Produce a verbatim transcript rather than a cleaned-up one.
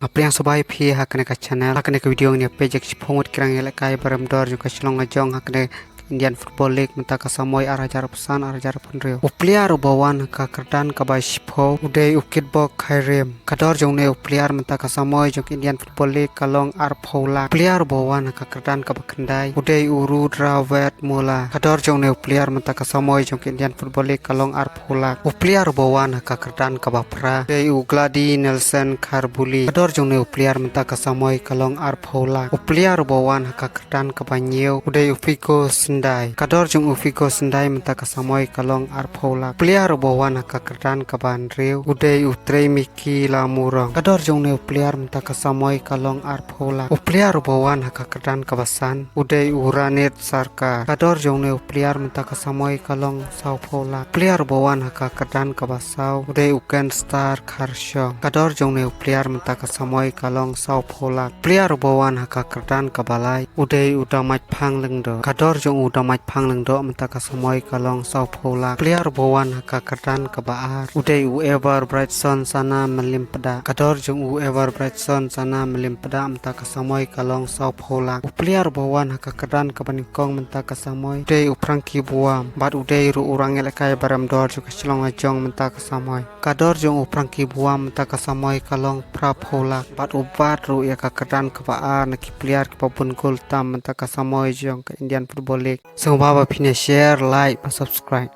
Nga pdiang sngewbha ïa phi ha kane ka channel. Ha kane ka video ngin ïa peit ïa ki shiphew ngut ki rangïalehkai ba rem dor jong ka shnong la jong ha kane ka Indian Football League mynta ka samoi ar hajar arphew san ar hajar arphew hynriew. U player uba wan ha ka kyrdan kaba shiphew u dei u Kitbok Khyrim. Ka dor jong une u player mynta ka samoi jong ka Indian Football League ka long arphew lak. Player uba wan ha ka kyrdan kaba khyndai u dei u Rudravetmula. Ka dor jong une u player mynta ka samoi jong ka Indian Football League ka long arphew lak. U player uba wan ha ka kyrdan kaba phra u dei u Glady Nelson Karbuli. Ka dor jong une u player mynta ka samoi ka long arphew lak. U player uba wan ha ka kyrdan kaba hynñiew u dei u Figo Sendai. Ka dor jong u Figo Sendai mynta ka samoi ka long arphew lak. U player uba wan ha ka kyrdan kaba hynriew u dei u Trei Miki Lamurong. Ka dor jong une u player mynta ka samoi ka long arphew lak. U player uba wan ha ka kyrdan kaba san u dei u Ranit Sarkar. Ka dor jong une u player mynta ka samoi ka long sawphew lak. Player uba wan ha ka kyrdan kaba saw u dei u Kenstar Kharshong. Ka dor jong une u player mynta ka samoi ka long sawphew lak. Player uba wan ha ka kyrdan kaba lai u dei u Damaitphang Lyngdoh. Ka dor jong u Damaitphang Lyngdoh mynta ka samoi ka long sawphew lak. Player uba wan ha ka kyrdan kaba ar u dei u Ever Brightson Sana Mylliempdah. Ka dor jong u Ever Brightson Sana Mylliempdah mynta ka samoi ka long sawphew lak. U player uba wan ha ka kyrdan kaba nyngkong mynta ka samoi u dei u Frankie Buam bad u dei ruh u rangïalehkai ba rem dor jong ka shnong la jong mynta ka samoi. Ka dor jong u Frankie Buam mynta ka samoi ka long phraphew lak bad u bat ruh ïa ka kyrdan kaba ar na ki player kiba bun gol tam mynta ka samoi jong ka Indian Football League. Sngewbha ba phin ïa share, like bad subscribe.